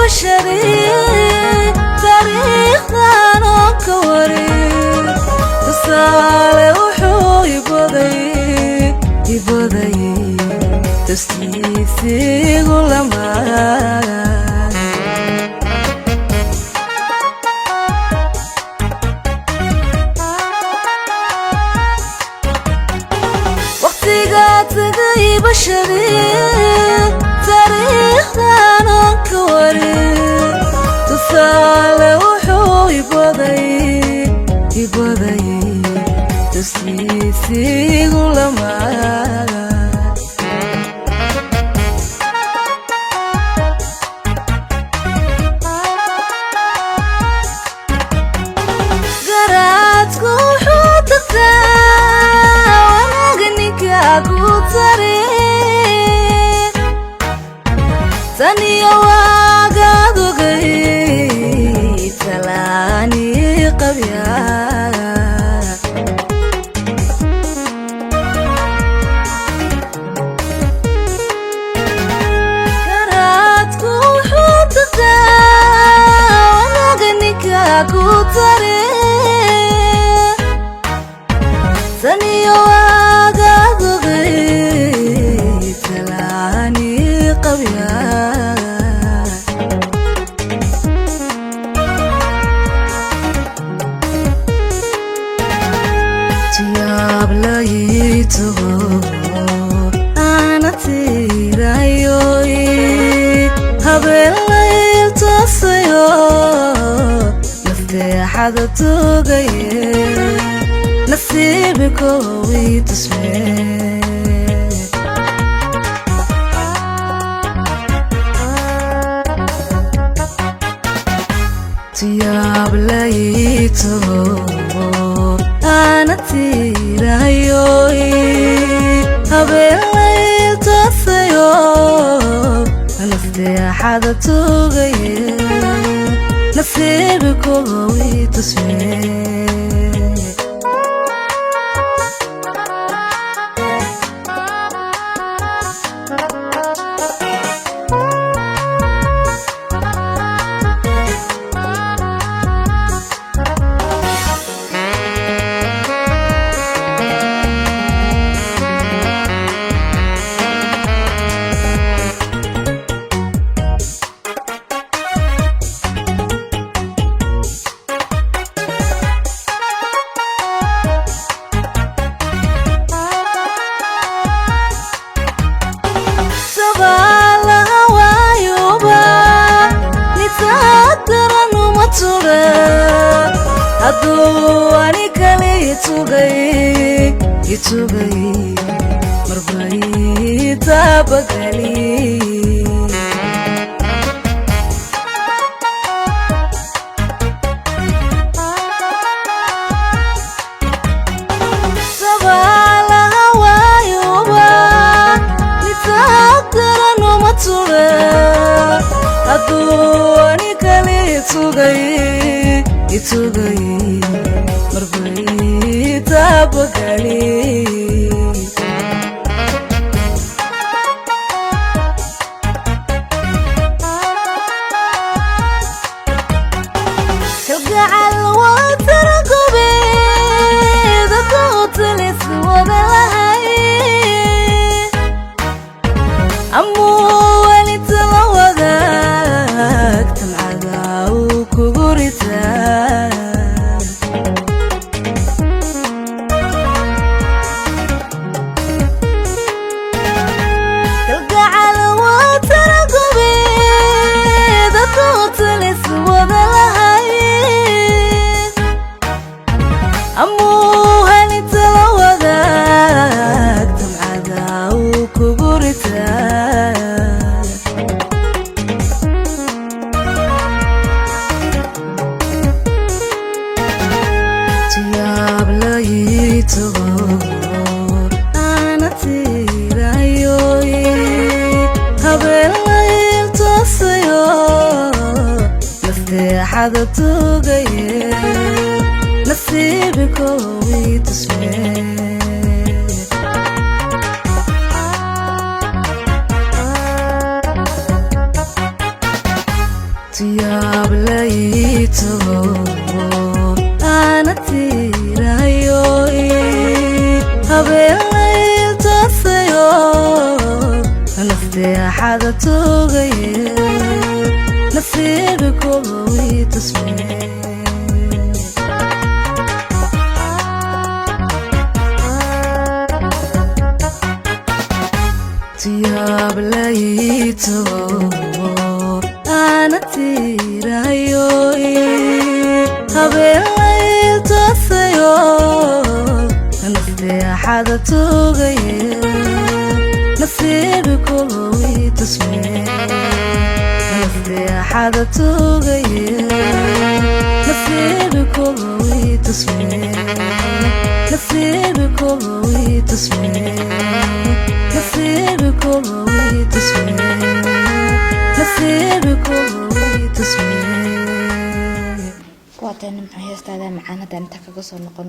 Bashari taariikhdan oo ka wari, tusaale wuxuu ibaday ibaday tustiisigu lamaa. Waqtiga tagay bashari taariikhdan oo ka wari, tusaale wuxuu ibaday ibaday tustiisigu lamaa. Garaadku wuxuu tagtaa wanaag ninka ku tari, taniyo waagaad ogay talaani qabya. Garaadku wuxuu tagtaa wanaag ninka ku tari, taniyo waagaad ogay talaani qabya. Tiyaab layitaho ana tirayoy, habeen layl toosayo nasteexada tugaye, nasiibikowi tusmee. Tiyaab layitaho ana tirayoy, habeen layl toosayo nasteexada tugaye, nasiibikowi tusmee. Sabaalaha waayuba nitaadaranuma ture, hadduu ani kale itugay itugay marbay taabagali. Sabaalaha waayuba nitaadaranuma ture, hadduu ani kale itugay itugay marbay taabagali. Kalgacal waa taragobeed hadduu talis wada lahay, amuu welinta la wadaag tamcada uu kugu ritaa. Kalgacal waa taragobeed hadduu talis wada lahay, amuu helinta la wadaag tamcada uu kugu ritaa. Tiyaab layitaho ana tirayoy, habeen layl toosayo nasteexada tugaye, nasiibikowi tusmee. Tiyablayto ana tirayoy habeenlaytosayo nasteexada tugaye nasiibi kuwa tusmee. Tiyablayto ana tirayoy habeenlaytosayo nasteexada tugaye nasiibi kuwa tusmee nasteexada tugaye nasiibi kuwa tusmee nasiibi kuwa tusmee nasiibi kuwa tusmee nasiibi kuwa tusmee. Kuwaataa, Nimco, heestaada macaan haddaan intaa kaga soo noqon.